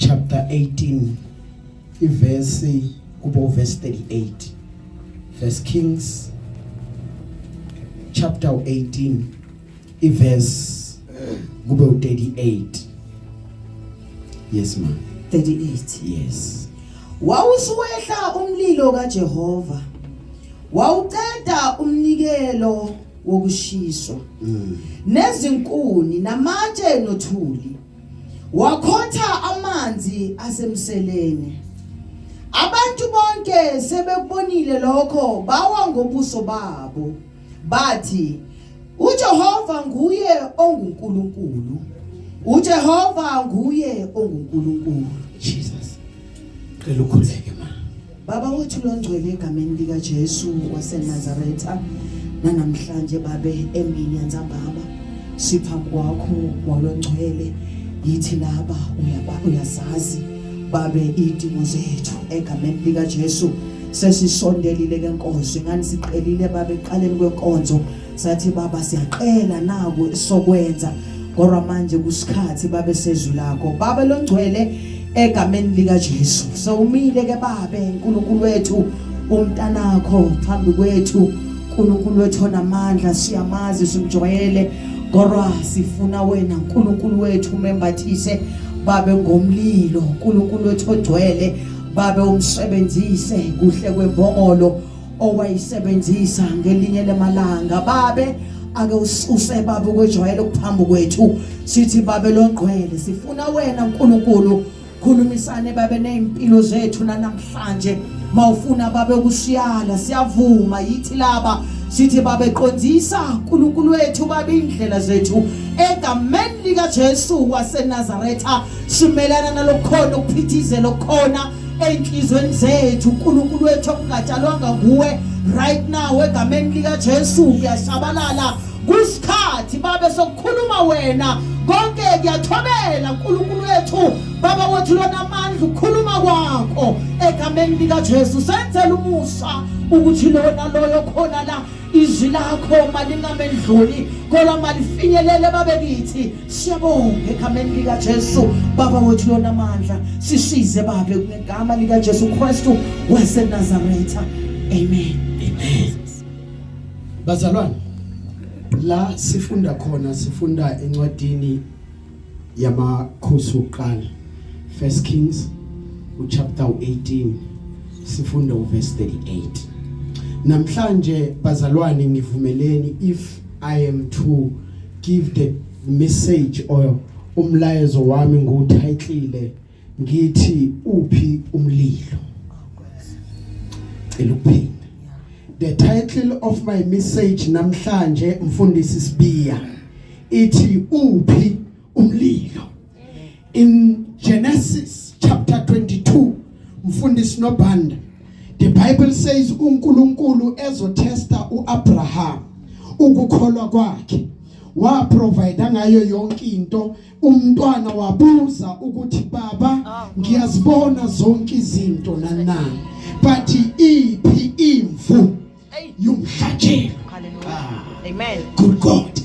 chapter 18, iverse kubo verse 38. First Kings chapter 18, iverse kube u38. Yes, ma'am. 38. Yes. Wawusuwehla umlilo kaJehova, wawuqeda umnikelo wokushiswa nezinkuni namatshe nothuli, wakhotha amanzi asemseleni. Abantu bonke sebekubonile lokho, bawa ngobuso babo, bathi, "UJehova nguye onguNkulunkulu, uJehova nguye onguNkulunkulu." Jesus. Cela ukhuleke, ma. Baba wethu longcwele, egameni lika Jesu waseNazaretha, nanamhlanje babe emini yantsambama siphambi kwakho, Moya Ongcwele. Yithi laba uyaba uyazazi babe idingo zethu. Egameni lika Jesu sesisondelile ke Nkosi, ngani siqelile babe eqaleni kwenkonzo, sathi baba siyaqela naku sokwenza, kodwa manje kusikhathi babe sezwi lakho, babe longcwele, egameni lika Jesu. Sewumile ke babe uNkulunkulu wethu, umntanakho phambi kwethu, uNkulunkulu wethu onamandla. Siyamazi, simjwayele, kodwa sifuna wena uNkulunkulu wethu umembathise babe ngomlilo, uNkulunkulu wethu ogcwele, babe umsebenzise kuhle kwembongolo owayisebenzisa ngelinye lemalanga. Babe, ake ususe babe ukwejwayela ukuphambi kwethu. Sithi babe longcwele, sifuna wena uNkulunkulu, khulumisane babe nezimpilo zethu namhlanje. Mawufuna babe kusiyala, siyavuma. Yithi laba, sithi babe qondisa uNkulunkulu wethu babe indlela zethu, egameni lika Jesu waseNazaretha. Simelana nalokukhona ukuphithizela okukhona ey'nhlizweni zethu, uNkulunkulu wethu, okungatshalwanga nguwe. Right now, egameni lika Jesu, kuyashabalala. Kusikhathi babe sokukhuluma wena, konke kuyathobela, uNkulunkulu wethu, baba wethu lonamandla, ukukhuluma kwakho egameni lika Jesu. Senzela umusa ukuthi lona loyo khona la, izwi lakho malingamendluli, kodwa malifinyelele babe kithi. Siyabonga egameni lika Jesu, baba wethu lonamandla. Sisize babe, ngegama lika Jesu Kristu waseNazaretha, amen. Amen. Bazalwane, la sifunda khona, sifunda encwadini yamakhosi oqala, First Kings uchapter 18, sifunda uverse 38. Namhlanje bazalwane, ngivumeleni, if I am to give the message or umlayezo wami, ngiwutitile ngithi "Uphi umlilo?" Cela ukuphinda. The title of my message namhlanje, mfundisi Sibiya, ithi "Uphi umlilo?" In Genesis chapter 22, mfundisi Nobanda, the Bible says uNkulunkulu ezotesta uAbraham ukukholwa kwakhe, wa provide ngayo yonke into. Umntwana wabuza ukuthi, "Baba, ngiyazibona zonke izinto nana, but iphi imvu yomhlatshelo?" Hallelujah. Amen. Good God.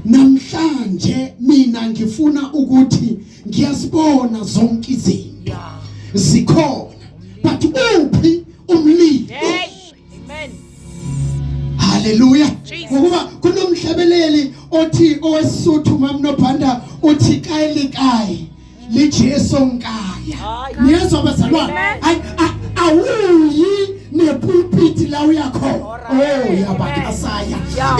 Namhlanje mina ngifuna ukuthi ngiyazibona zonke izinto zikhona, but uphi umlilo? Hey. Amen. Haleluya. Jesus. Ngokuba kunomhlabeleli othi, owesuthu, mamnobhanda, uthi, "Kae le kae le Jesu nkaya." Hayi. Niyezwa bazalwane? Amen. Ayi, awuyi nepulpit la uyakhona. Alright. Oh, yabakhasaya.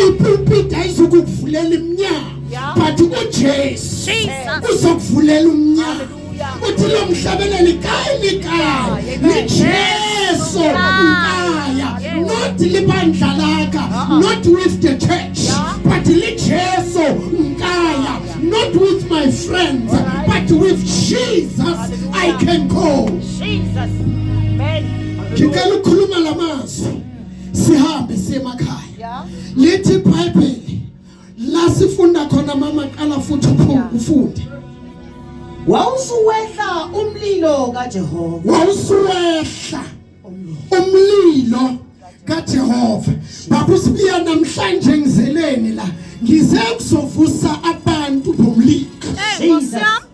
Ipulpit ayizukukuvulela iminyango, but uJesu Jesus. uzokuvulela umnyango. Hallelujah. Uthi lo mhlabeleli, "Kae le kae le Jesu nkaya." Not libandla laka, not with the church, but le Jesu nkaya. Not with my friends, but with Jesus I can go. Jesus. Amen. Ngicela ukukhuluma lamazwi, sihambe siye emakhaya. Lithi iBhayibheli la sifunda khona, mama, qala futhi ufunde. Wawusuwehla umlilo kaJehova. Wawusuwehla umlilo kaJehova. Babusibiya, namhlanje ngizeleni la? Ngize kuzovusa abantu bomlilo. Hey, Nkosi yami.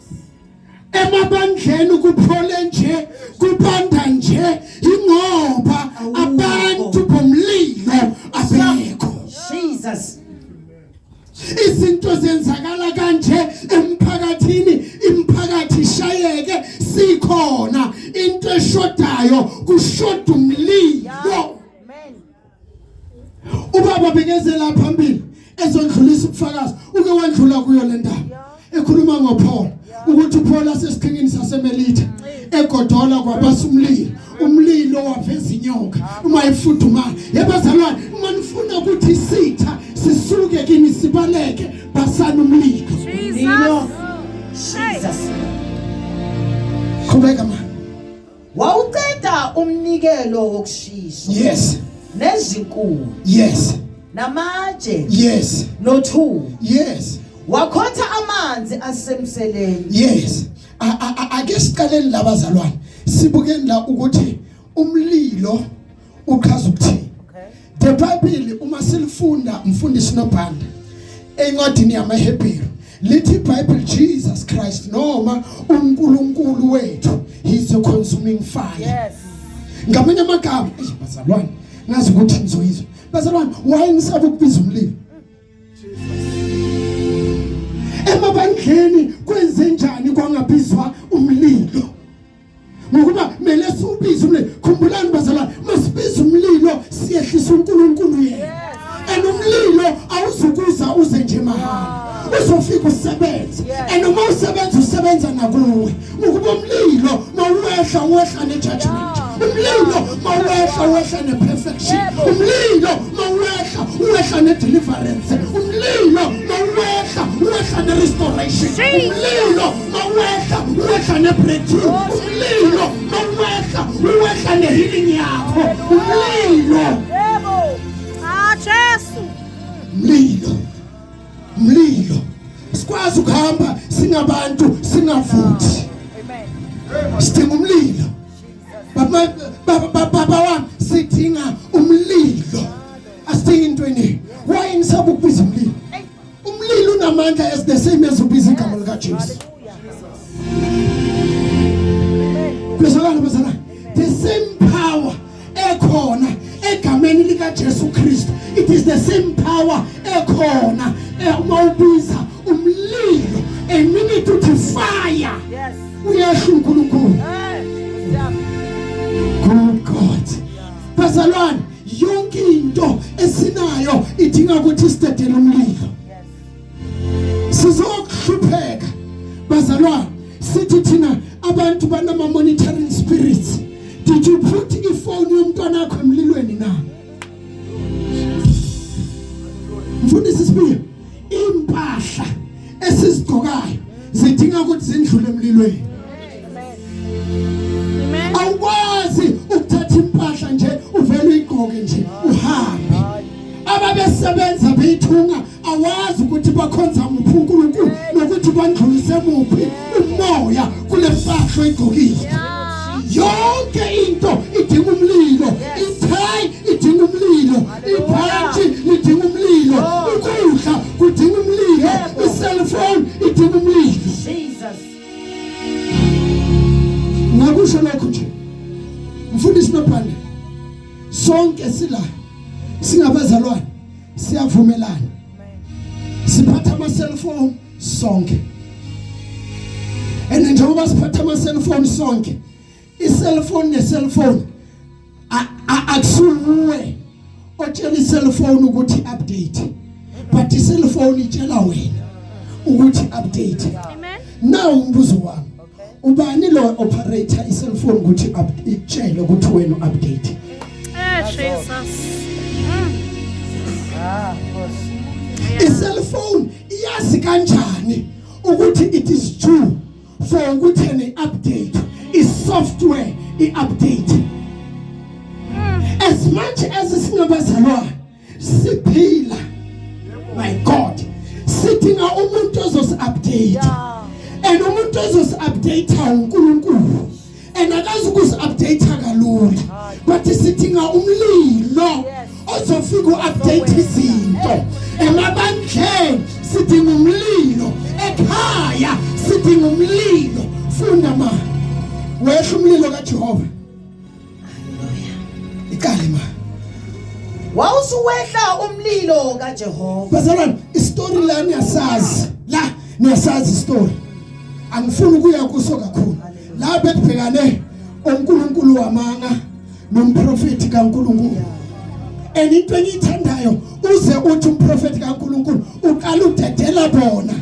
Emabandleni kuphole nje, kubanda nje, ingoba abantu bomlilo abekho. Jesus. Izinto zenzakala kanje emphakathini, imphakathi ishayeke sikhona. Into eshodayo kushoda umlilo. Amen. Ubaba bekezela phambili ezondlulisa ubufakazi, uke wandlula kuyo le ndaba ekhuluma ngoPaul ukuthi uPaul asesiqhingini saseMelitha egodola kwabasa umlilo, umlilo waveza inyoka uma ifudumala. Yebazalwane, uma nifuna ukuthi isitha sisuke kini sibaleke, basana umlilo. Mlilo. Jesus. Qhubeka ma. Wawuceda umnikelo wokushiswa. Yes. Nezinkuni. Yes. Namatshe. Yes. Nothuli. Yes. Wakhotha amanzi asemseleni. Yes. Ake siqaleni labazalwane. Sibukeni la ukuthi umlilo uchaza ukuthini. Okay. The Bible uma silifunda mfundisi noBhanda encwadini yamaHebheru lithi iBible Jesus Christ noma uNkulunkulu wethu, he is a consuming fire. Yes. Ngamanye amagama, eyi bazalwane, ngazi ukuthi nizoyizwa. Bazalwane, why nisaba ukubiza umlilo? Emabandleni kwenze njani kwangabizwa umlilo? Ngokuba kumele siwubize umlilo. Khumbulani bazalwane, masibiza umlilo siyehlisa uNkulunkulu yena. And umlilo awuzukuza uze nje mahhala, uzofika usebenze. And uma usebenza, usebenza nakuwe, ngokuba umlilo mawuwehla, uwehla ne-judgment. Umlilo mawuwehla, uwehla ne-perfection. Umlilo mawuwehla, uwehla ne-deliverance. Umlilo mawuwehla, uwehla ne-restoration. Umlilo mawuwehla, uwehla ne-breakthrough. Umlilo mawuwehla, uwehla ne-healing yakho. Umlilo. Yebo. Ah, Jesu. Mlilo, mlilo. Sikwazi ukuhamba singabantu singavuthi. Amen. Sidinga umlilo. Baba, baba, baba wami, sidinga umlilo, asidingi into eningi. Why nisaba ukubiza umlilo? Umlilo unamandla as the same as ubiza igama likaJesu. Kuzwakala bazalwane? The same power ekhona egameni lika Jesu Kristu, it is the same power ekhona uma ubiza umlilo. A minute uthi fire, uyehla uNkulunkulu. Yeah. Good God. Bazalwane, yonke into esinayo idinga ukuthi sidedele umlilo. Sizokuhlupheka bazalwane. Sithi thina abantu banama monitoring spirits. Did you put ifone yomntwana wakho emlilweni na? Mfundisi Sibiya, impahla esizigqokayo zidinga ukuthi zindlule emlilweni. Amen. Awukwazi ukuthatha impahla nje uvele uyigqoke nje uhambe. Ababesebenza beyithunga, awazi ukuthi bakhonza muphi uNkulunkulu nokuthi bandlulise muphi umoya kule mpahla oyigqokile. Yonke into idinga umlilo. Ithayi idinga umlilo, ibhantshi lidinga umlilo, ukudla kudinga umlilo, i-cellphone idinga umlilo. Jesus. Ngakusho lokho nje, mfundisi noBhande, sonke sila singabazalwane, siyavumelana, siphatha ama cellphone sonke. And njengoba siphatha ama cellphone sonke, i-cellphone ne-cellphone akusuwe otshela i-cellphone ukuthi update, but i-cellphone itshela wena ukuthi update. Amen. Now umbuzo wami, ubani lo operator i-cellphone ukuthi ikutshele ukuthi wena update? Eh, Jesus. Ah, Nkosi. I-cellphone iyazi kanjani ukuthi it is due for ukuthi ne update, i-software i-update? As much as singabazalwane siphila, my God, sidinga umuntu ozosi-update, and umuntu ozosi-update uNkulunkulu, and akazi ukusi-update kalula, but sidinga umlilo ozofika u-update izinto emabandleni. Sidinga umlilo ekhaya, sidinga umlilo for Wehla umlilo kaJehova. Hallelujah. Iqale ma. Wawusuwehla umlilo kaJehova. Bazalwane, istory la niyasazi. La niyasazi istory. Angifuni ukuya kuso kakhulu. La bekubhekane uNkulunkulu wamanga nomprofeti kaNkulunkulu. And into engiyithandayo uze uthi umprofeti kaNkulunkulu uqala udedela bona.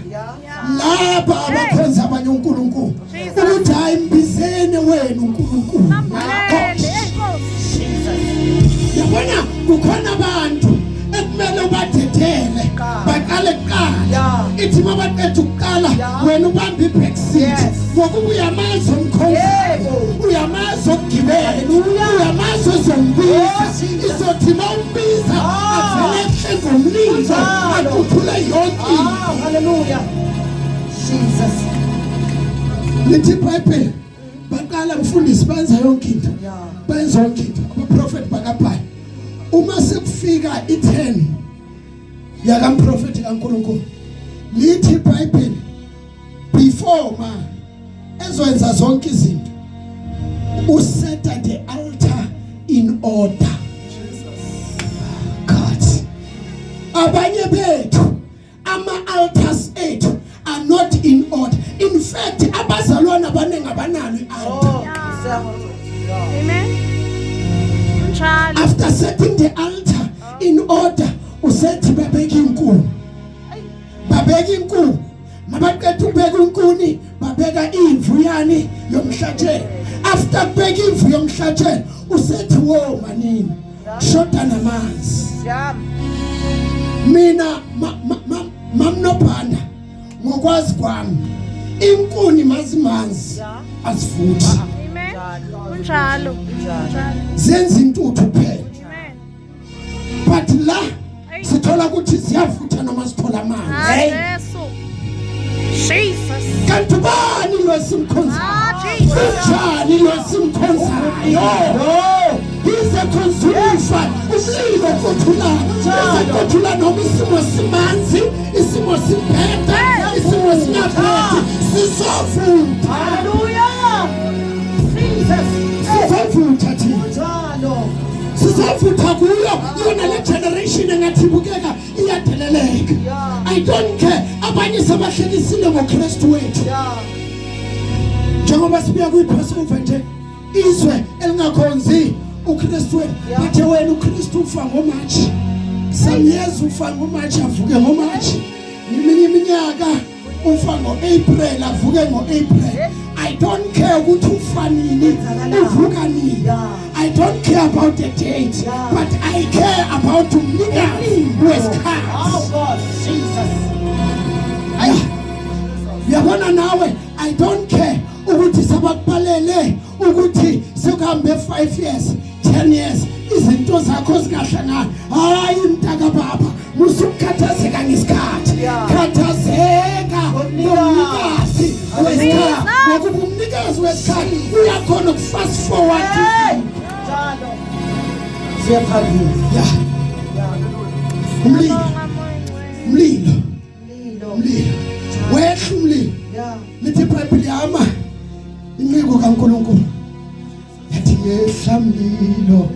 Laba abakhonza abanye uNkulunkulu. Ukuthi hayi mbizeni wenu uNkulunkulu. Sambulele, enkosi. Yabona kukhona abantu ekumele ubadedele baqale kuqala. Ithi mabaqeda ukuqala wena ubambe i-back seat ngokuba uyamazi omkhonzayo, uyamazi okugibela, uyamazi ozombiza. Izothi ma umbiza avele ehle ngomlilo aquphule yonke into. Ah, hallelujah. Jesus. Lithi iBhayibheli baqala mfundisi benza yonke into. Benza yonke into abaprofeti bakaBhali. Uma sekufika i-10 yakamprofeti kaNkulunkulu lithi iBhayibheli before ma ezoyenza zonke izinto useta the altar in order. God, abanye bethu ama altars ethu are not in order. In fact abazalwana abaningi abanalo i-altar. Amen. Kunjalo. After setting the altar in order usethi babeka inkuni, babeka inkuni, mabaqeda ukubeka inkuni babeka imvu yani yomhlatshelo. After kubeka imvu yomhlatshelo usethi wo manini shoda namanzi. Mina mamnobhanda ngokwazi kwami inkuni mazimanzi azifuthi. Amen. Kunjalo. Kunjalo. Zenza intuthu kuphela. Amen. But la sithola ukuthi ziyavutha noma sithola amanzi. Ah, Jesu. Jesus. Kanti ubani lo esimkhonzayo? Ah, Jesus. Unjani lo esimkhonzayo? He's a consuming fire. Umlilo kothula, uzokothula noma isimo simanzi, isimo sibheda, isimo singabhedi, sizovutha. Hallelujah. Jesus. Sizovutha thina. Kunjalo. Sizovutha kuyo yona le generation engathi ibukeka iyadeleleka. I don't care. Abanye sebahlekisile ngoKristu wethu. Njengoba sibuya kwiPassover nje, izwe elingakhonzi uKristu wethu bathe wena uKristu ufa ngoMarch. Samyeza ufa ngoMarch avuke ngoMarch. Ngeminye iminyaka ufa ngoApril avuke ngoApril. I don't care ukuthi ufa nini, uvuka nini. I don't care about the date, but I care about umnikazi wesikhathi. Oh God, Jesus. Uyabona nawe, I don't care ukuthi sabakubalele ukuthi sekuhambe 5 years, 10 years, izinto zakho zingahlangani. Hayi mntaka baba, musukukhathazeka ngesikhathi. Khathazeka ngomnikazi wesikhathi. Ngokuba umnikazi wesikhathi uyakhona ukufast forward. Njalo. Siyaphambili. Yeah. Umlilo, umlilo, Umlilo. umlilo. Wehla umlilo. Yeah. Lithi iBhayibheli yama inceku kaNkulunkulu yathi yehla mlilo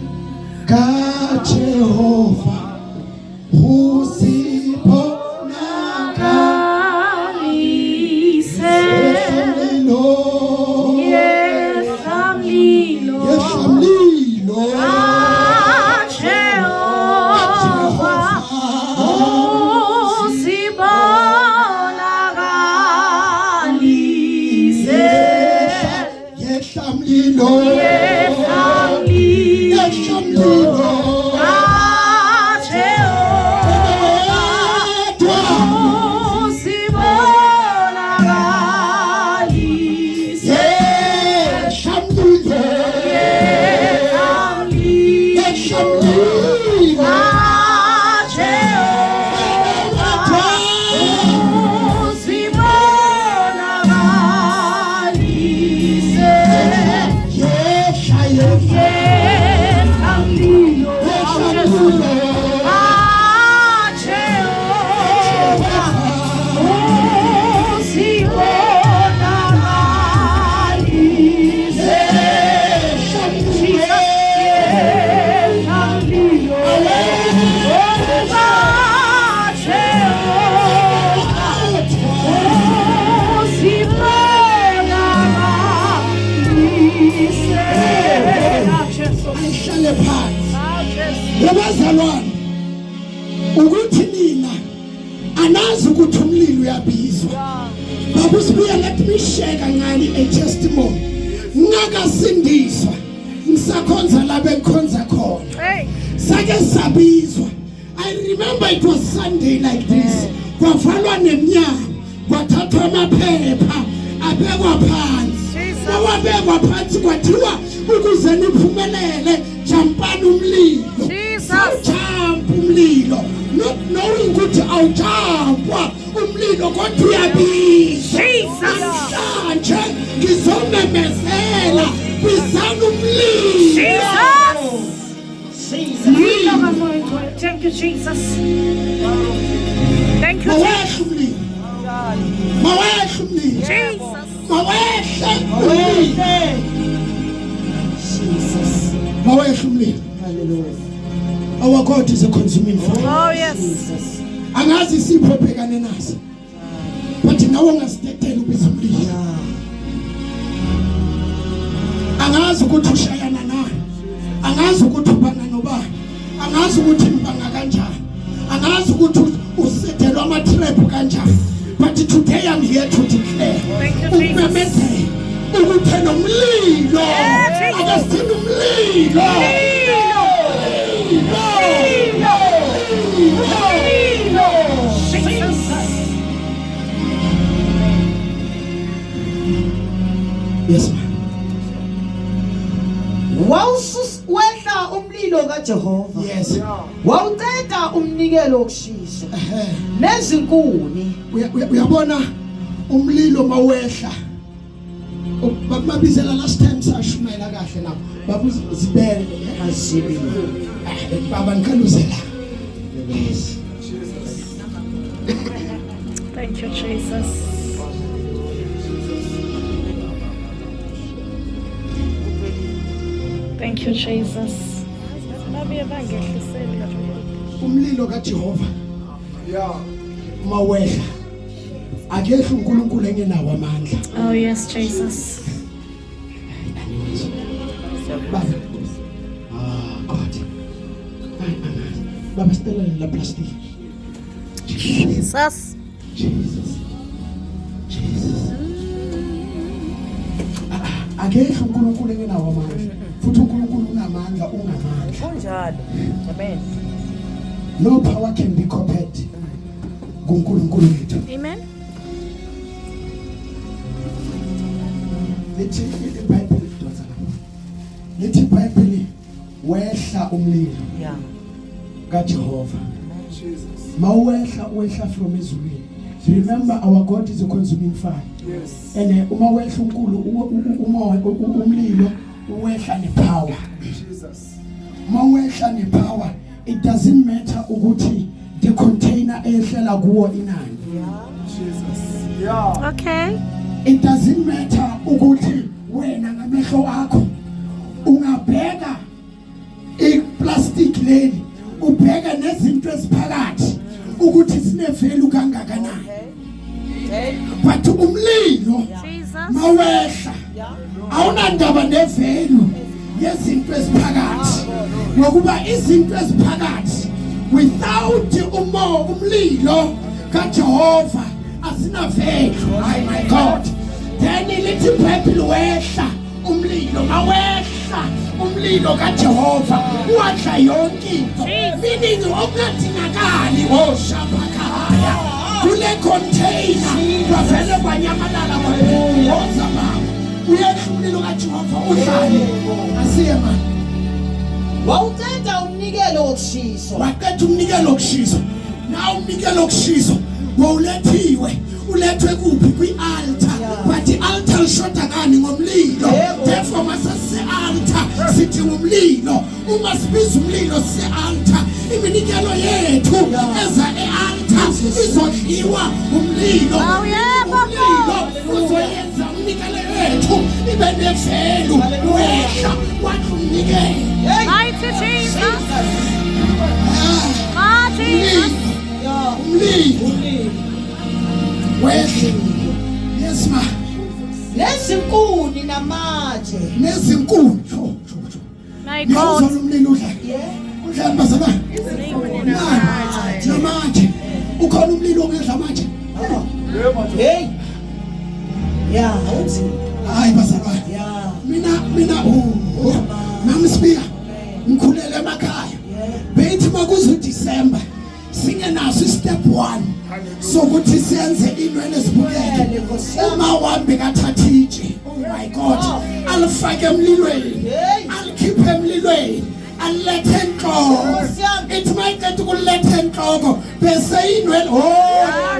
kaJehova usibonakalishe mlilo, Yehla mlilo. yehla mlilo kaJehova usibonakalise. Yehla mlilo, Yehla mlilo yehla mlilo kaJehova usibonakalise. Yehla mlilo, Yehla mlilo yehla mlilo kaJehova usibonakalise. Yehla Ayihlale phansi. Ngabazalwane ukuthi nina anazi ukuthi umlilo uyabizwa. Baba uSibuya, let me share kancane a testimony. Ngakasindiswa ngisakhonza la bengikhonza khona. Hey. Sake sabizwa. I remember it was Sunday like this. Kwavalwa neminyango, kwathathwa amaphepha abekwa phansi. Jesus. Mawabekwa phansi kwathiwa ukuze niphumelele jampani umlilo. Jesus. Sawujampa umlilo. Not knowing ukuthi awujampwa umlilo kodwa uyabizwa. Jesus. Namhlanje ngizomemezela bizani umlilo. Jesus. Jesus. Mlilo kaMoya Oyingcwele. Thank you Jesus. Thank you Mawehla umlilo. Mawehla umlilo. Jesus. Mawehle umlilo. Jesus. Mawehla umlilo. Hallelujah. Our God is a consuming fire. Oh yes. Jesus. Angazi isipho obhekane naso. But nawe ungasidedela ubiza umlilo. Yeah. Angazi ukuthi ushayana nani. Angazi ukuthi ubanga nobani. Angazi ukuthi nibanga kanjani. Angazi ukuthi usedelwa ama trap kanjani. But today I'm here to declare. Thank you, Jesus. Ukumemezela ukuthi nomlilo. Yeah, Jesus. Ake sithini umlilo. Mlilo. Umlilo. Jesus. Yes ma'am. Wawusus wehla umlilo kaJehova. Yes. Wawuceda umnikelo wokushiswa Ehhe. nezinkuni. Uyabona umlilo mawehla. Babizela last time sashumayela kahle lapho. Babuzibele. Azibile. Baba ngikhaluzela. Yes. Thank you Jesus. Thank you Jesus. Babuye bangehlisele nje. Umlilo kaJehova. Mawehla. Akehli uNkulunkulu engenawo amandla. Oh yes Jesus. Baba. Ah God. Ay, angazi. Baba sicela la plastic. Jesus. Jesus. Jesus. Akehli uNkulunkulu engenawo amandla. Futhi uNkulunkulu unamandla ungamandla. Kunjalo. Amen. No power can be compared kuNkulunkulu wethu. Amen. Lithi iBhayibheli dosa lapho. Lithi iBhayibheli wehla umlilo Yeah. kaJehova. Mawehla wehla from ezulwini. Remember our God is a consuming fire. Yes. And uma wehla uNkulu uma umlilo uwehla nepower. Jesus. Mawehla nepower it doesn't matter ukuthi the container ehlela kuwo inani. Jesus. Yeah. Okay. It doesn't matter ukuthi wena ngamehlo akho ungabheka iplastic leli ubheka nezinto eziphakathi ukuthi sine value kangakanani. But umlilo Jesus. mawehla awunandaba nevalue yezinto eziphakathi ngokuba izinto eziphakathi without umo umlilo kaJehova asina value. Ay my God, then lithi iBhayibheli wehla umlilo mawehla umlilo kaJehova wadla yonke into, meaning okungadingakali oshaphakaya kule container kwavele kwanyamalala kwaphoza. Baba uyehla umlilo kaJehova udlale asiye mani. Wawuceda umnikelo wokushiswa. Waqeda umnikelo wokushiswa. Na umnikelo wokushiswa wawulethiwe ulethwe kuphi? Kwi-altar. But i-altar lishoda ngani? Ngomlilo. Yebo. Therefore masase-altar sithi umlilo uma sibiza umlilo sise-altar iminikelo yethu eza e-altar izodliwa umlilo. Oh, yebo. Umlilo uzoyenza umnikelo yethu ibe nevalue. Wehla wadla umnikelo. Mighty Jesus. Ah, Jesus. Umlilo wehle. Yes ma. Nezinkuni namatshe. Nezinkuni. Sho, sho, sho. My Niyawuzwa God. lo mlilo udla. Udlani bazalwane? Namanje, namanje. Ukhona umlilo ongedla manje? Hey. Yeah, awunzima. Hayi bazalwane. Yeah. Mina mina oh, nami sibiya ngikhulele emakhaya. Bethi makuze uDecember singenaso istep 1 sokuthi senze inwele zibukeke. Uma wami bekathatha itshe. Oh my God. Alifake emlilweni. Alikhiphe emlilweni. Alethe enhloko. Ithi mayiqeda ukuletha enhloko bese inwele oh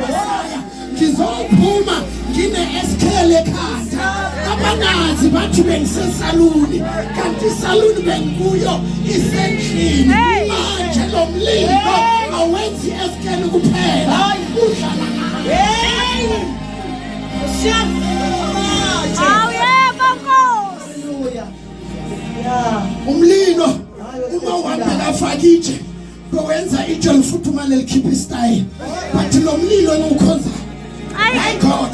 Messiah ngizophuma ngine-SKL ekhanda abanazi bathi bengisesaluni kanti isaluni bengikuyo isendlini manje lo mlilo awenzi i-SKL kuphela udlala Hey. Siyam. Awu yebo Nkosi. Hallelujah. Yeah. Umlilo uma uhamba kafaka itshe bewenza itshe lifuthumale likhipha istyle but lo mlilo engiwukhonzayo My God,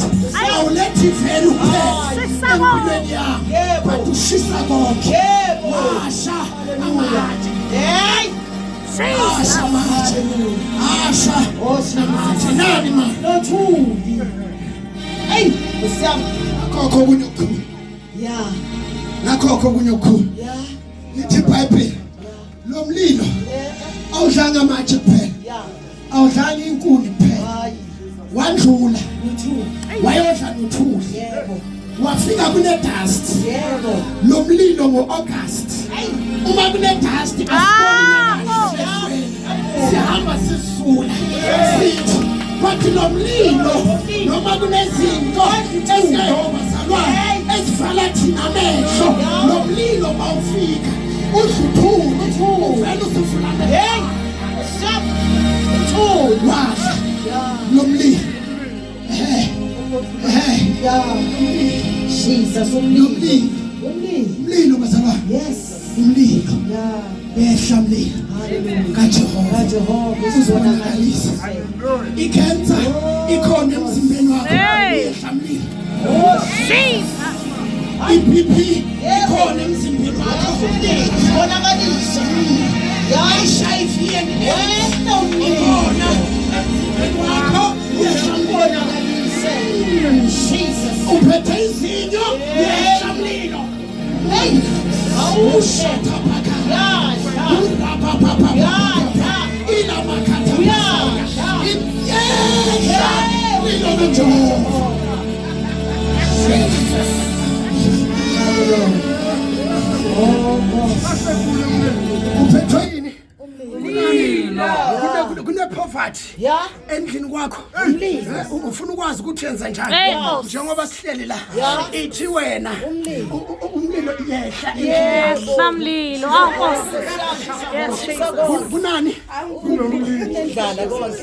awulethi value kuphela empilweni yami Yebo. but ushisa konke. Yebo. Washa amatshe, Hey. asha amatshe, asha Oh, Jesus. amatshe. Nani ma? Nothuli. Hey, siyam. Nakhokho okunye okukhulu, Yeah. nakhokho okunye okukhulu. Yeah. Lithi iBhayibheli lo mlilo awudlanga amatshe kuphela, Yeah. awudlanga inkuni kuphela, Hayi. wandlula Nothuli. wayodla nothuli, Yebo. wafika kune dust. Yebo. Lo mlilo ngo-August uma kune-dust asiboni nekahle sihamba sisula sithi but lo mlilo noma kunezinto ezingehobazalwane ezivala thina amehlo lo mlilo mawufika udla uthuli uvele usuvula amehlo. Hey. Siyam. Nothuli. Wadla lo mlilo Eh, eh, Yeah. Jesus lo umlilo. mlilo Umlilo. umlilo bazalwane Yes. umlilo Yeah. behla mlilo Hallelujah. kaJehova kaJehova uzibonakalise ikhensa ikhona emzimbeni wakho Hey. yehla mlilo Jesus. iBP ikhona emzimbeni wakho Zibonakalise. HIV and AIDS ikhona emzimbeni wakho yehla mlilo Zibonakalise. Jesus. uphethe izinyo yehla mlilo Hey. Awushe. ushetha phaka Yadla. urapapapapa ilamakhatha yehla mlilo kaJehova. Uphethwe yini? Kune poverty Yeah. endlini kwakho. Ufuna ukwazi ukuthi yenza njani Hey, Nkosi. njengoba sihleli la Yeah. ithi wena Umlilo. umlilo yehla endlini. Yehla mlilo. Awu Nkosi. Yes Jesus. Kunani Kunendlala konke.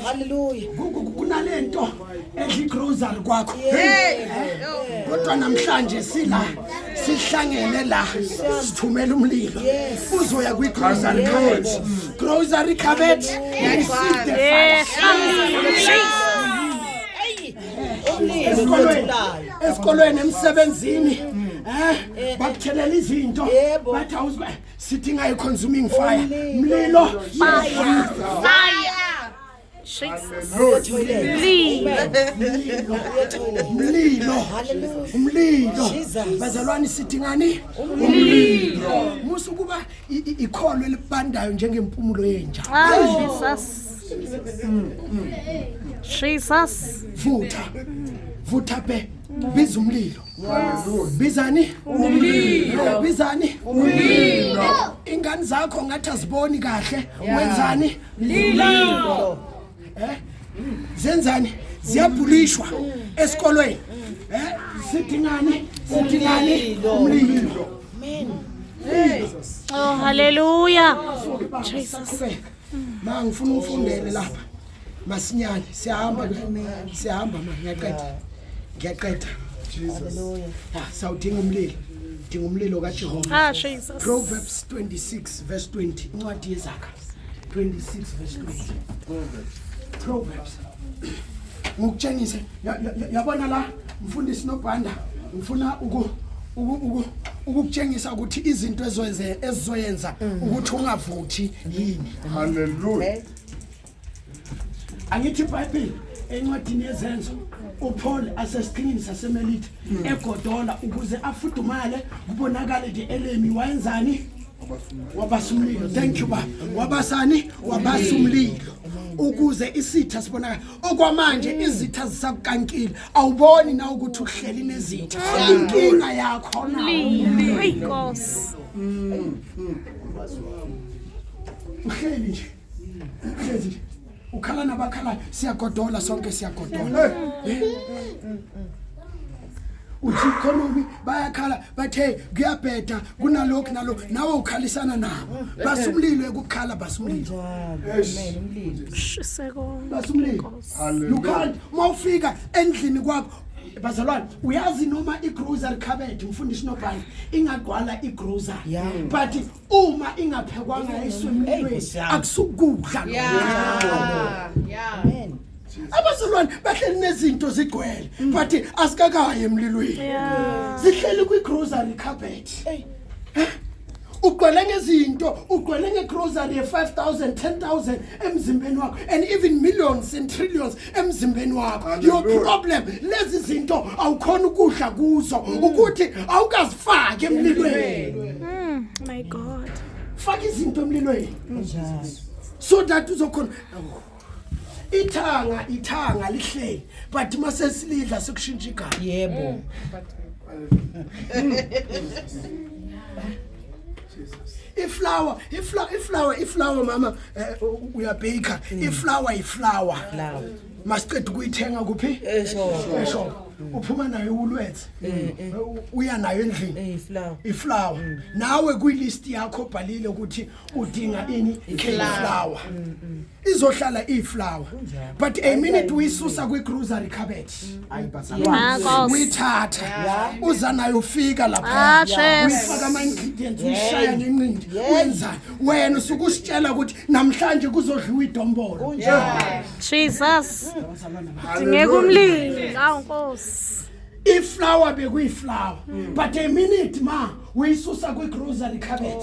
Hallelujah. Kunalento edla igrocery kwakho. Kodwa namhlanje sila sihlangene la sithumela umlilo uzoya kwi-grocery cupboard, grocery cupboard, receive the fire. Yehla mlilo. Jesus. Umlilo Esikolweni, othulayo. esikolweni, emsebenzini, bakuthelela izinto Yebo. bathi sithi ngayi-consuming fire mlilo. Fire. Fire. Jesus. Toilet. Mlilo. Umlilo, Hallelujah. umlilo Jesus. bazalwane sidingani umlilo musa ukuba ikholwe elibandayo njengempumulo yenja. Ah Jesus. Jesus. Vutha, vutha be biza umlilo, bizani umlilo, bizani umlilo. Ingane zakho ngathi aziboni kahle, wenzani? Mlilo. Zenzani? Ziyabhulishwa esikolweni, sidingani? Sidingani? Umlilo. Oh hallelujah. Jesus. Ma ngifuna ufundele lapha masinyane, siyahamba, siyahamba ma, ngiyaqeda, ngiyaqeda. Hallelujah. Ah, sawudinga umlilo, dinga umlilo kaJehova. Ah Jesus. Proverbs 26 verse 20, incwadi yezakha 26 verse 20, Proverbs. Ngikutshengise yabona la mfundisi nobhanda ngifuna uku uku uku Ukukutshengisa ukuthi izinto ezoyenze ezizoyenza ukuthi ungavuthi yini. Hallelujah. Angithi iBhayibheli encwadini yezenzo uPaul asesiqhingini saseMelitha egodola ukuze afudumale kubonakale the enemy wayenzani? Wabasa umlilo. Thank you baba. Wabasani? Wabasa umlilo. Ukuze isitha sibonakale. Okwamanje izitha zisakukankile. Awuboni na ukuthi uhleli nezitha. Inkinga yakho na. Eyi Nkosi. Uhleli nje. Uhlezi nje. Ukhala nabakhalayo siyagodola sonke siyagodola. Uthi economy bayakhala bathe kuyabheda kunalokhu nalokhu nawe ukhalisana nabo. Basumlilo ekukhala basumlilo. Amen umlilo. Shiseko. Basumlilo. You can't mawufika endlini kwakho bazalwane uyazi noma igrocery cupboard mfundisi nobhani ingagcwala igrocery but uma ingaphekwanga yayiswe akusukudla lokho. Yeah. Amen. Abazalwane bahleli nezinto zigcwele but asikakayi emlilweni. Yeah. Zihleli kwi-grocery cupboard. Ugcwele ngezinto, ugcwele ngegrocery ye-5000 10000 emzimbeni wakho and even millions and trillions emzimbeni wakho. Your Hallelujah. problem lezi zinto awukhona ukudla kuzo ukuthi awukazifaki emlilweni. My God. Faka izinto emlilweni Kunjalo. so that uzokhona ithanga ithanga lihleli but mase silidla sekushintsha igama. Yebo. Iflower iflower iflower iflower mama uyabhaka iflower iflower Flower. Masiqeda ukuyithenga kuphi? Esho. Esho. Uphuma nayo ulwethe. Uya nayo endlini. Eh flower. Iflower. Nawe kuyilist yakho obhalile ukuthi udinga ini cake flour. Izohlala iflower. But a minute uyisusa kwi-grocery cupboard. Hayi bazalwane. Ah, Nkosi. Uyithatha. Uza nayo ufika lapha. Ah, Jesu. Uyifaka ama ingredients uyishaya ngenqindi. Wenzani? Wena usuke usitshela ukuthi namhlanje kuzodliwa idombolo. Jesus. Dingeka umlilo. Awu Nkosi. Iflower bekuyiflower but a minute ma uyisusa kwi-grocery cupboard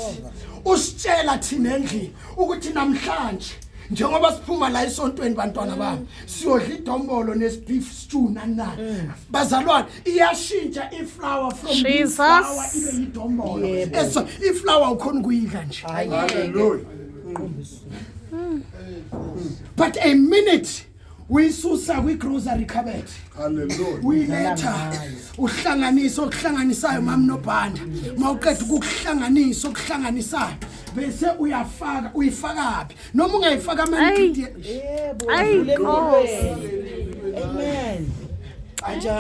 usitshela thina endlini ukuthi namhlanje njengoba siphuma la esontweni bantwana bami siyodla idombolo nesi-beef stew nani nani bazalwane iyashintsha iflower from being Jesus. flour ibe yidombolo eso iflower ukhona ukuyidla nje. Hallelujah. But a minute uyisusa kwi-grocery cupboard Hallelujah. uyiletha uhlanganisa okuhlanganisayo mama nobhanda mawuqeda ukukuhlanganisa okuhlanganisayo bese uyafaka uyifaka phi noma ungayifaka ama Ayi. ingredient Yebo. Ayi, uvule Nkosi. emlilweni. Amen.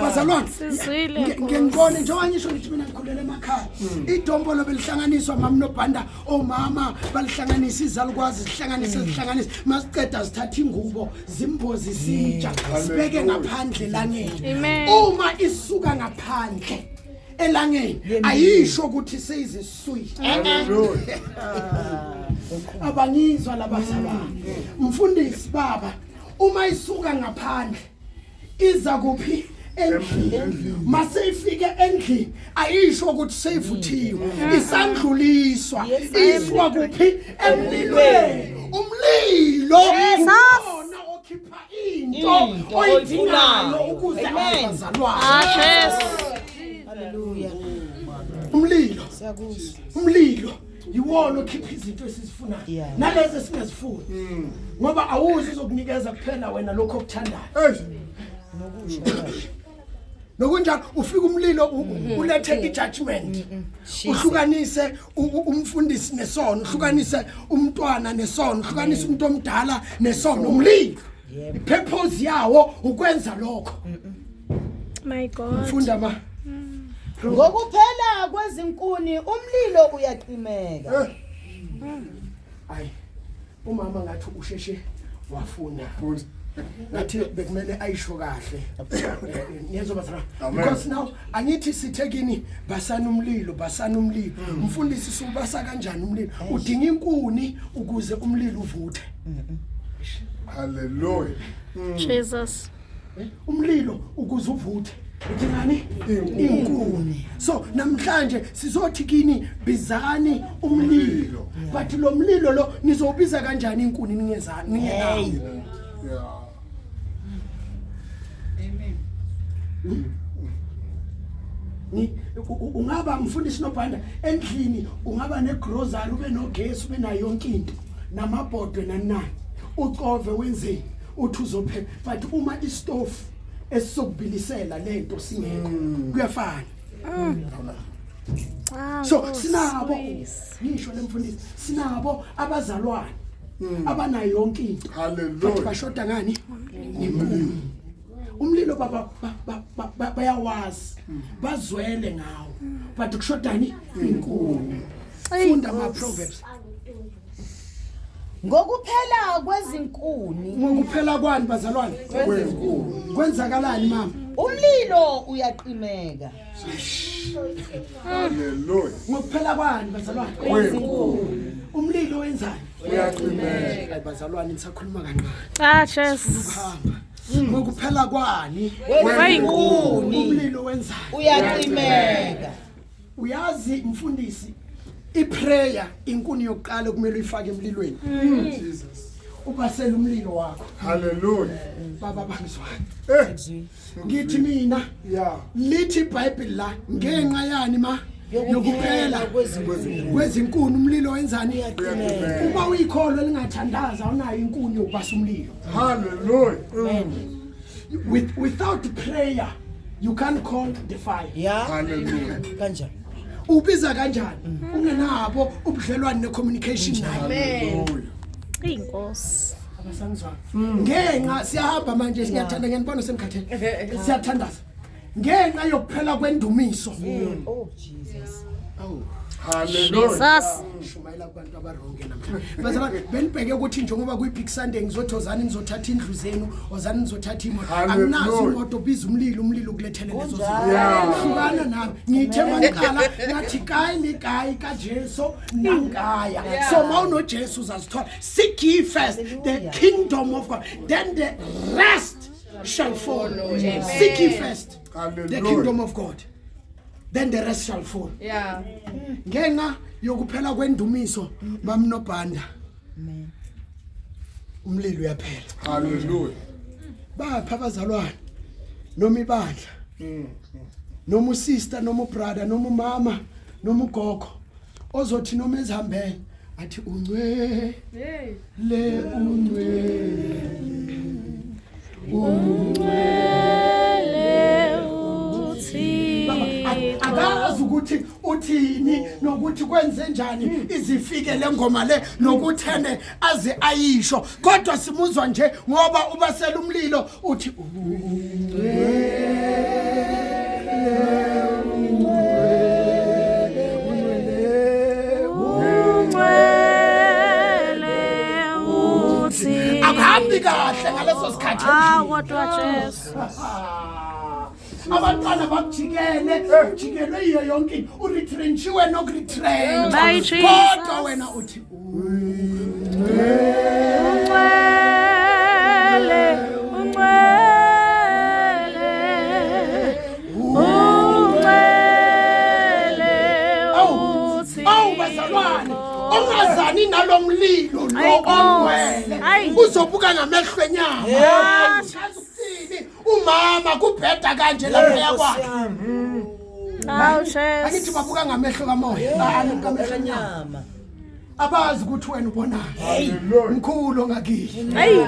Bazalwane Sizwile, Nkosi. ngengibone njengoba ngisho ngithi mina ngikhulele emakhaya idombolo belihlanganiswa mama nobhanda omama balihlanganisa izalukwazi zihlanganise zihlanganise masiceda zithatha ingubo zimbozi isitsha sibeke ngaphandle elangeni. Amen. Uma isuka ngaphandle elangeni ayisho ukuthi seyizisweet. Hallelujah. Abangizwa labazalwane mfundisi baba uma isuka ngaphandle iza kuphi? Endlini. Mase ifike endlini ayisho ukuthi seyivuthiwe isandluliswa iswa kuphi? Emlilweni. Umlilo Jesus. uwona okhipha into Into oyidingayo oyifunayo. ukuze Amen. abazalwane. Ah, Jesu. Hallelujah. Umlilo Siyakuzwa. umlilo yiwona okhipha izinto esizifunayo Yeah. nalezi esingazifuni ngoba awuzi uzokunikeza kuphela wena lokho okuthandayo. Hey. Nokusha kwakhe. Nokunjalo ufika umlilo ulethe i-judgment uhlukanise umfundisi nesono uhlukanise umntwana nesono uhlukanise umuntu omdala nesono umlilo ipurpose yawo ukwenza lokho. My God. Funda ma. Ngokuphela kwezinkuni umlilo uyacimeka. Ayi umama ngathi usheshe wafunda ngathi bekumele ayisho kahle niyezwa bazalwane Amen. because now angithi sithe kini basana umlilo basana umlilo mfundisi subasa kanjani umlilo udinga inkuni ukuze umlilo uvuthe. Hallelujah. Jesus. Umlilo ukuze uvuthe Udingani? Inkuni. So namhlanje sizothi kini bizani umlilo. But lo mlilo lo nizowubiza kanjani inkuni ningezani ningenawo? Yeah. Ni ungaba mfundisi nobhanda endlini, ungaba negrocery, ube nogesi, ube nayo yonke into namabhodwe nani nani, ucove wenzeni, uthi uzopheka, but uma istofu esizokubilisela lento singekho, kuyafana. So sinabo, ngisho lemfundisi, sinabo abazalwane abanayo yonke into, but Hallelujah. bashoda ngani? Ngenkuni. Umlilo baba bayawazi, bazwele ngawo, but kushodani? Inkuni. Funda ama Proverbs. Ngokuphela kwezinkuni. Ngokuphela kwani, bazalwane? Kwenzakalani, mama? Umlilo uyaqimeka. Hallelujah. Ngokuphela kwani, bazalwane? Kwenkuni. Umlilo wenzani? Uyaqimeka. Hayi bazalwane, nisakhuluma kancane. Ah, Jesu. Ukuhamba ngokuphela kwani? Kwezinkuni. Umlilo wenzani? Uyaqimeka. Uyazi mfundisi, iprayer inkuni yokuqala kumele uyifake emlilweni. Jesus. Ubasele umlilo wakho. Hallelujah. Baba, bangizwani? Eh. Ngithi mina, lithi iBhayibheli la, ngenxa yani ma yokuphela kwezinkuni umlilo wenzani? Uyaqimeka. Uma uyikholwa lingathandaza, awunayo inkuni yokubasa umlilo. Hallelujah. Without prayer you can't call the fire. Ya. Hallelujah. Kanjani? Ubiza kanjani ungenabo ubudlelwane ne-communication naye? Hallelujah. Inkosi. Abasangizwanga. Ngenxa siyahamba manje, siyathanda, ngiyanibona senikhathele, siyathandaza ngenxa yokuphela kwendumiso. Oh Jesus. Hallelujah. Jesus. Ngishumayela kubantu abaronge namhlanje, bazalwane. Benibheke ukuthi njengoba kuyi-Big Sunday ngizothi ozani nizothatha indlu zenu, ozani nizothatha imoto. Hallelujah. Anginazo imoto. Biza umlilo, umlilo ukulethele lezo zinto. Yeah. Hlukana nami. Ngithe mangiqala ngathi kayi nikayi kaJesu nankaya. So ma unoJesu uzazithola. Seek ye first the kingdom of God, then the rest shall follow. Seek ye first the Hallelujah. kingdom of God, then the rest shall follow. Ngenxa yokuphela kwendumiso, mamnobhanda, umlilo uyaphela. Hallelujah. Bapha abazalwane noma ibandla noma usister noma ubrother noma umama noma ugogo ozothi noma ezihambele athi ungcwele, ungcwele, Ungcwele uThixo. Baba, akazi ukuthi uthini nokuthi kwenze njani izifike le ngoma le nokuthene aze ayisho, kodwa simuzwa nje ngoba ubasela umlilo uthi ungcwele, ungcwele, Ungcwele uThixo. Akuhambi kahle ngaleso sikhathi. Ah, kodwa Jesu. Abantwana bakujikele, ujikelwe yiyo yonke into, uretrenchiwe nokuretrench, By Jesus. kodwa wena uthi Ungcwele, ungcwele, ungcwele uThixo. Awu bazalwane, ongazani nalomlilo lo Ayi, Nkosi. ongcwele Ayi. uzobuka ngamehlo enyama. Uchaza ukuthini umama kubheda kanje lapha kwakhe? Awu Angithi Jesu. babuka ngamehlo kamoya, ngamehlo enyama. Nyama. Abazi ukuthi wena ubonani. Hallelujah. Mkhulu ongakini Ayi.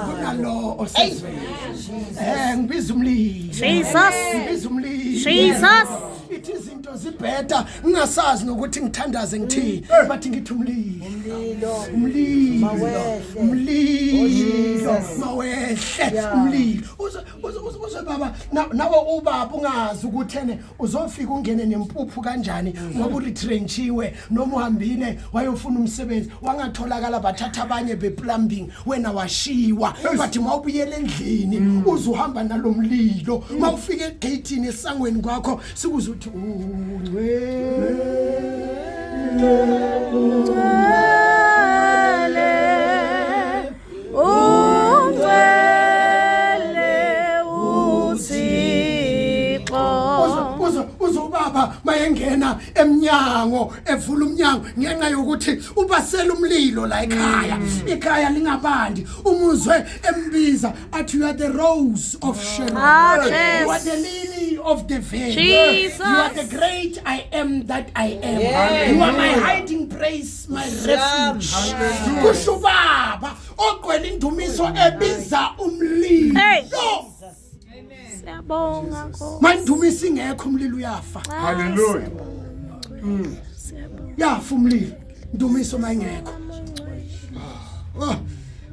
kunalo osezweni. Ngibiza umlilo. Jesus. Ngibiza umlilo. Jesus. Ithi izinto zibheda ngingasazi nokuthi ngithandaze ngithini, bathi ngithi umlilo. Umlilo. Umlilo. Mawehle. Umlilo. Jesus. Mawehle umlilo. Uze baba, nawe ubaba ungazi ukuthi ene uzofika ungene nempuphu kanjani ngoba uretrenchiwe noma uhambile wayofuna umsebenzi wangatholakala, bathatha abanye beplumbing, wena washiwa, but mawubuyela endlini uzuhamba nalomlilo. Mawufika egate esangweni kwakho sikuzuthi ungcwele. Ungcwele, ungcwele uThixo. Ubaba mayengena emnyango evula umnyango ngenxa yokuthi ubasela umlilo la ekhaya, ikhaya lingabandi, umuzwe embiza athi, "You are the rose of Sharon." Ah, "You are Jesu. the lily of the valley." Jesus. "You are the great I am that I am." Yes. "You are my hiding place, my refuge." Hallelujah. Kusho baba ogcwele indumiso ebiza umlilo. Hey. Siyabonga Nkosi. Mandumiso ingekho, umlilo uyafa. Hallelujah. Siyabonga. Yafa umlilo ndumiso mayingekho. Oh,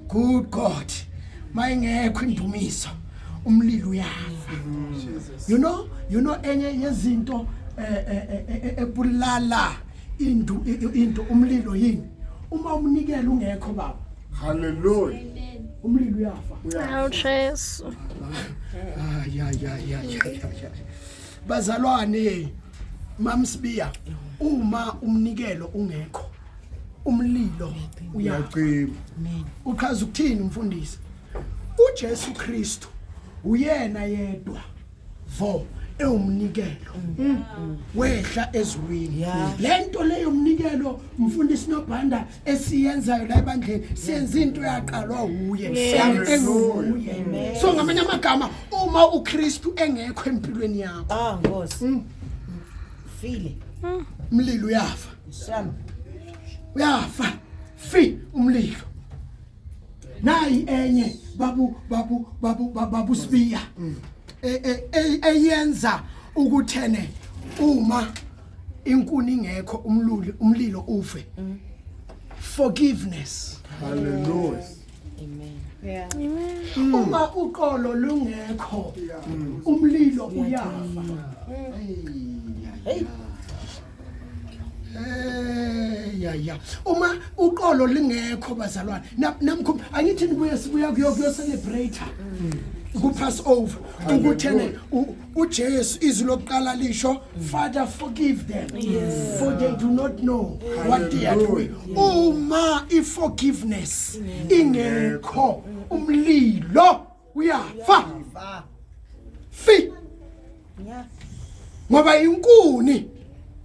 good God, mayingekho indumiso, umlilo uyafa. You know enye yezinto ebulala indu into umlilo yini? Uma umnikelo ungekho, baba. Hallelujah. Umlilo uyafa. Awu Jesu. Ay ay ay ay ay, ay. Bazalwane, mamsibiya, uma umnikelo ungekho, umlilo uyafa. Uyacima. Uchaza ukuthini umfundisi? uJesu Kristu uyena yedwa vo ewumnikelo wehla ezulwini. Lento leyo umnikelo, mfundisi Nobhanda, esiyenzayo la ebandleni, siyenza into yaqalwa uye enguye. So ngamanye amagama, uma uKristu engekho empilweni yakho, Ah Nkosi. File. umlilo uyafa. Sham. Uyafa fi umlilo. Nayi enye, babu Sibiya, eyenza ukuthene uma inkuni ingekho, umluli umlilo ufe: forgiveness. Hallelujah. Amen. Uma uqolo lungekho, umlilo uyafa. Hey. Ya, uma uqolo lingekho, bazalwane, namkhum angithi nibuye, sibuya kuyo celebrate ku Passover ukuthene uJesu izwi lokuqala lisho, "Father, forgive them, for they do not know what they are doing." Uma i forgiveness ingekho, umlilo uyafa fi. Yeah. Ngoba inkuni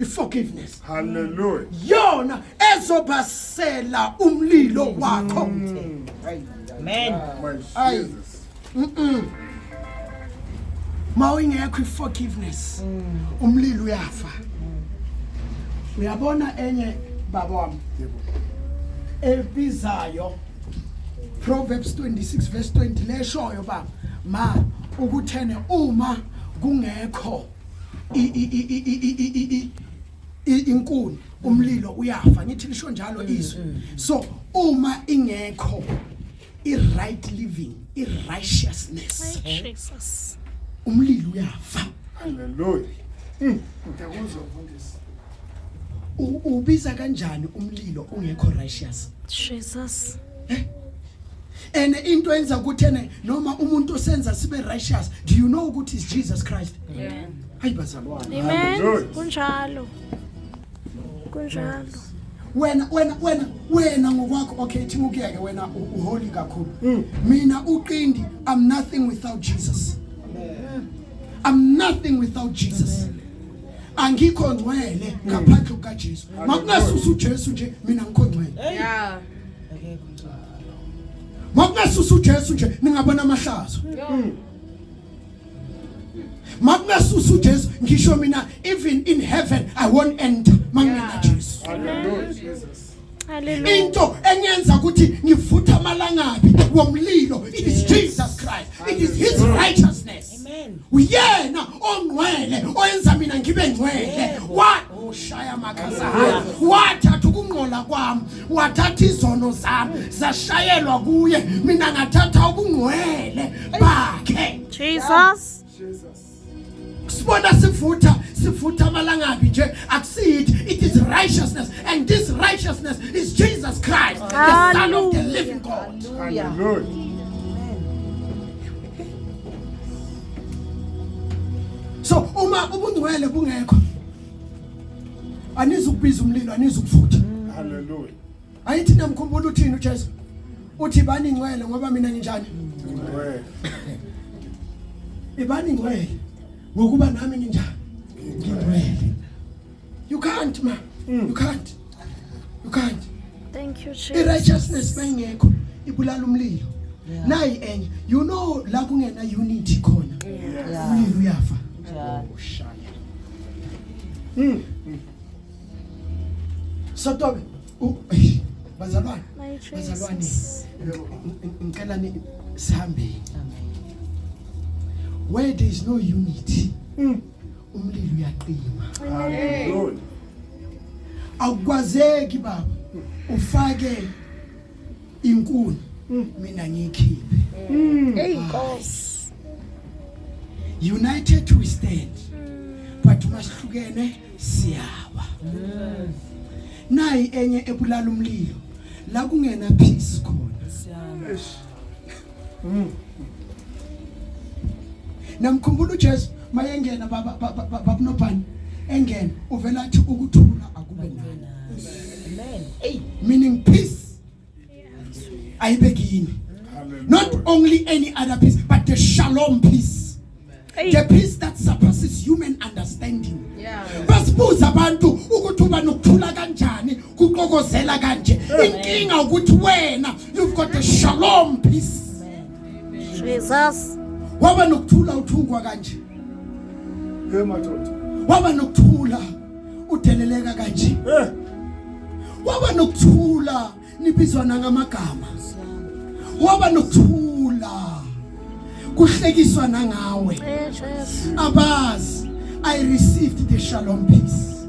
i forgiveness Hallelujah. yona ezobasela umlilo wakho. Amen. My Aye. Jesus. Mawingekho i-forgiveness, umlilo uyafa. Uyabona enye, baba wami, ebizayo, Proverbs 26 verse 20, leshoyo ba ma ukuthene uma kungekho inkuni, umlilo uyafa. Ngithi lisho njalo izwi. So uma ingekho i-right living, i-righteousness, Jesus. umlilo uyafa. Hallelujah. Ngiyakuzwa mfundisi. Ubiza kanjani umlilo ungekho righteous? Jesus. And into enza ukuthi ene noma umuntu osenza sibe righteous, do you know ukuthi is Jesus Christ? Hayi bazalwane. Amen. Hallelujah. Kunjalo. Kunjalo. Wena ngokwakho, okay, thi ngukuyeke wena uholy kakhulu. Mina uqindi, I'm nothing without Jesus. I'm nothing without Jesus. Angikho ngcwele ngaphandle kukaJesu. Makungasusa uJesu nje, mina ngikho ngcwele. Yeah. Makungasusa uJesu nje, ningabona amahlazo. Makungasusa uJesu, ngisho mina, even in heaven I won't enter mangena Jesu. Hallelujah. Jesus. Hallelujah. Into enyenza ukuthi ngivutha amalangabi womlilo, it is Jesus Christ, it is his righteousness. Amen. Uyena ongcwele oyenza mina ngibe ngcwele. Wa ushaya makhasa, wathatha ukungcola kwami, wathatha izono zami, zashayelwa kuye, mina ngathatha ubungcwele bakhe. Jesus. Jesus. Sibona sivutha, sivutha amalangabi nje, akusithi. It is righteousness, and this righteousness is Jesus Christ, the Son of the living God. Hallelujah. So uma ubungcwele bungekho, anizukubiza umlilo, anizukuvutha. Hallelujah. Ayithi namkhumbula uthini uJesu? Uthi bani ngcwele ngoba mina nginjani? Ngcwele. Ibani ngcwele ngokuba nami nginjani? Ngingcwele. can't ma. You can't. You can't. Thank you Jesus. I-righteousness mayingekho ibulala umlilo. Nayi enye. You know la kungena unity khona. Umlilo uyafa. Njalo. Ushaya. Sotobe bazalwane My bazalwane Jesus. ngicela ni sihambeni. Amen. Where there is no unity umlilo uyaqima. Hallelujah. Awukwazeki baba ufake inkuni mina ngiyikhiphe. Hey Nkosi. United we stand but masihlukene siyawa. Nayi enye ebulala umlilo la kungena peace khona. Eish. Namkhumbula uJesu mayengena baba babunobhani engena uvela athi ukuthula akube nani. Amen. Hey. Meaning peace ayibe kini. Hallelujah. Not only any other peace but the shalom peace. Hey. The peace that surpasses human understanding. Basibuza abantu ukuthi uba nokuthula kanjani kuqokozela kanje. Inkinga ukuthi wena you've got the shalom peace. Jesus. Waba nokuthula uthukwa kanje. Hey madoda. Waba nokuthula udeleleka kanje. Eh. Waba nokuthula nibizwa nangamagama. Waba nokuthula kuhlekiswa nangawe. Hey Jesus. Abazi, I received the shalom peace.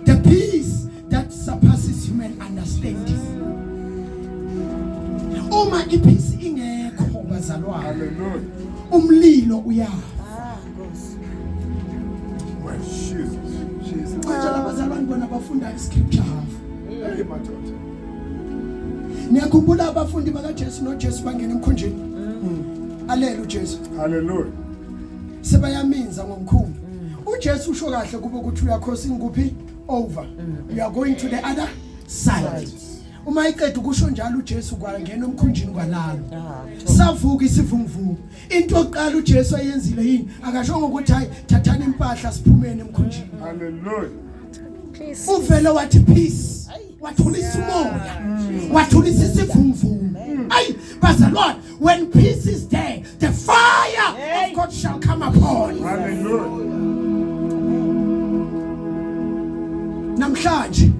The peace that surpasses human understanding. Uma ipeace ingekho bazalwane, Hallelujah. umlilo uyafa. Ah, Nkosi. My Jesus. Jesus. Manje labazalwane bona bafunda iscripture half. Hey madoda. Niyakhumbula abafundi bakaJesu noJesu bangena emkhunjini. Alele uJesu. Hallelujah. Sebayaminza ngomkhumbi. uJesu usho kahle kube ukuthi we are crossing kuphi over. We are going to the other side. Uma iqeda ukusho njalo uJesu kwangena emkhunjini kwalalo. Ah, Savuka isivunguvungu. Into yokuqala uJesu ayenzile yini? Akashongo ukuthi hayi thathani impahla siphumeni emkhunjini. Hallelujah. Jesus. Uvele wathi peace. Wathulisa umoya. Wathulisa isivunguvungu. Ayi bazalwane, when peace is there, the fire of God shall come upon. Hallelujah. Namhlanje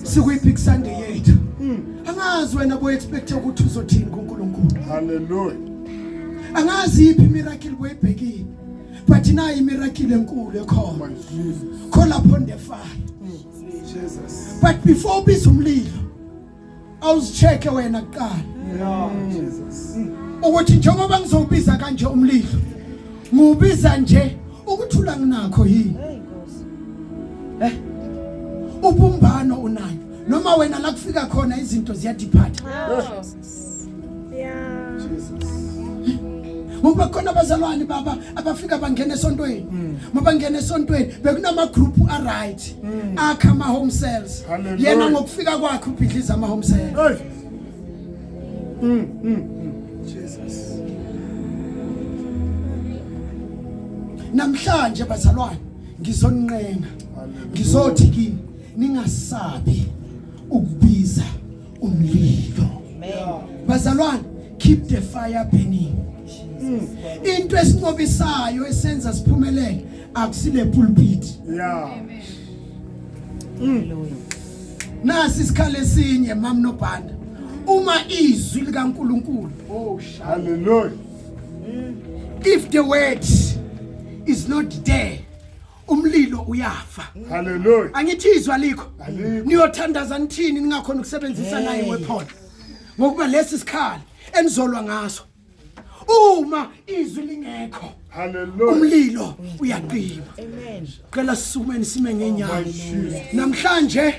sikuyi Big Sunday yethu. Angazi wena boy expect ukuthi uzothini kuNkulunkulu. Hallelujah. Angazi iphi miracle boyibhekile. But nayi miracle enkulu ekhona. My Jesus. Call upon the fire. Jesus. But before ubiza umlilo awuzicheke wena kuqala Yeah, Jesus. ukuthi njengoba ngizowubiza kanje umlilo ngiwubiza nje ukuthula nginakho yini. Hey Nkosi. Ubumbano unayo noma wena la kufika khona izinto ziyadiphatha. Jesus. Yeah. Jesus. Ngoba khona abazalwane baba abafika bangena esontweni. Mabangena esontweni bekunama group a right akha ama home cells. Hallelujah. Yena ngokufika kwakhe ubhidliza ama home cells. Hey. Jesus. Namhlanje bazalwane ngizonqenga. Ngizothi kini ningasabi ukubiza umlilo. Amen. Bazalwane keep the fire burning. Into esinqobisayo esenza siphumelele akusile pulpit. Yeah. Hallelujah. Nasi isikhale esinye mam nobhanda. Uma izwi likaNkuluNkulu oh Hallelujah. if the word is not there umlilo uyafa. Hallelujah. Angithi izwi alikho. Alikho. Niyothandaza nithini ningakhona ukusebenzisa naye weapon. Ngokuba lesi sikhali enizolwa ngaso. Uma izwi lingekho Hallelujah. umlilo uyaqima. Amen. Cela sisukumeni sime ngenyawo. Jesus. Namhlanje